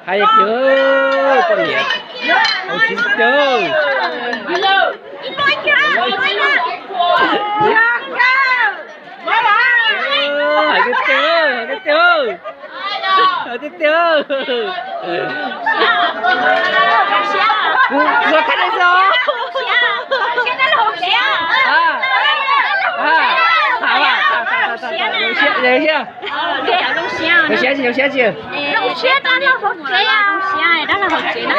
Hais tiag, poj niam, hais tiag, hais tiag, hais tiag, hais tiag. Kuv thaij nej xwb os. Zoo siab, zoo siab tsis? Zoo siab, zoo siab tsis? Zoo siab, dab laug hauv tsev na,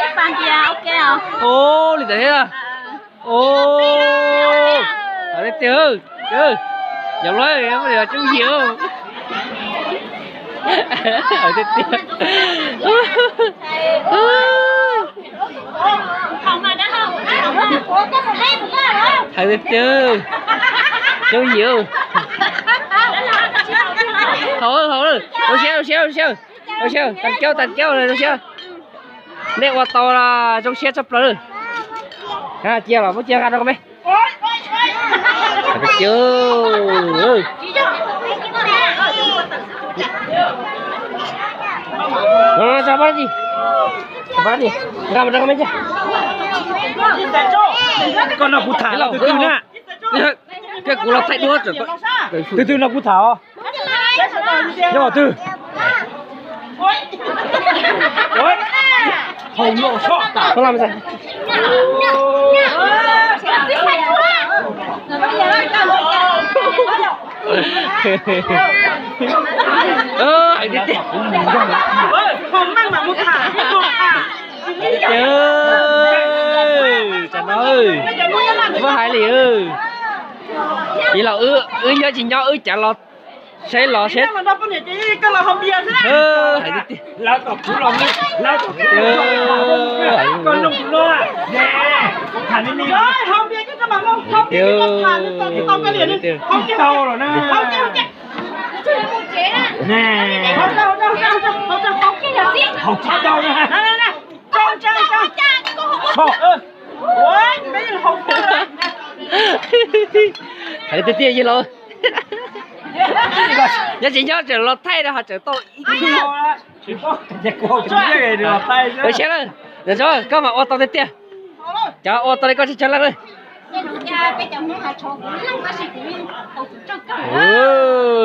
ib pab npias ok os. Ua li ntawd thiab. Ua, hais tiag, yog lawm, poj niam tsoom yim. Hais tiag tiag. Hais tiag tiag, tsoom yim. Haus, haus, zoo siab, zoo siab, zoo siab. Zoo siab, tas caub, tas caub, zoo siab. Nej ua tau zoo siab tshaj plaws. Cia los muab cia nqa rau me. Nqa rau me cia. Koj nrog kuv tham los tus twg na? Thiab kuv los thaij duab. Tus twg nrog kuv tham os? Yog twg? Hais tiag tiag. Tsam no muab hais li, ib los wb nyob tsis nyob wb cav los saib los seb. Hais tiag tiag yog los. Yog tsis nyob tseem los thaij rau ho tseem tau ib tug. Zoo siab lawm, koj mam ua tau tiag tiag. Cov ua tau li koj tsis tsawg leej lawm.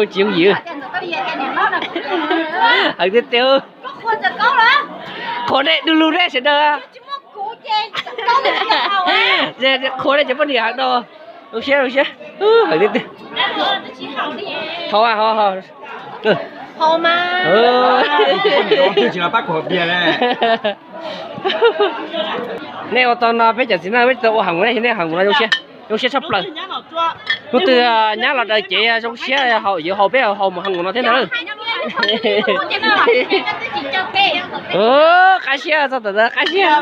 Tsis yooj yim. Hais tiag tiag. Qhuas nej du lug nej sawv daws. Qhuas nej cov poj niam heev no. Zoo siab, zoo siab. Hais tiag tiag. Haus, haus, haus. Nej ua tau no peb cov txiv neej peb tau ua heev mus, nej heev mus no zoo siab, zoo siab tshaj plaws. Hnub twg nyab los daws cev zoo siab haus yuav haus peb haus mus heev mus no thiab ntag. Qab siab txog tam ntawd qab siab.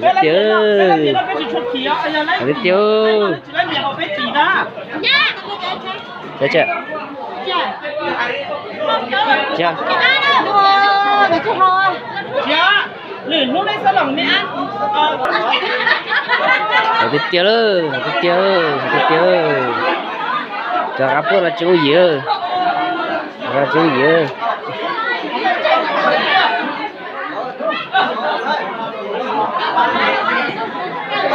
Tiag, tiag. Tiag tiag, tiag tiag, tiag tiag. Cov qab puab no tsis yooj yim, tsis yooj yim.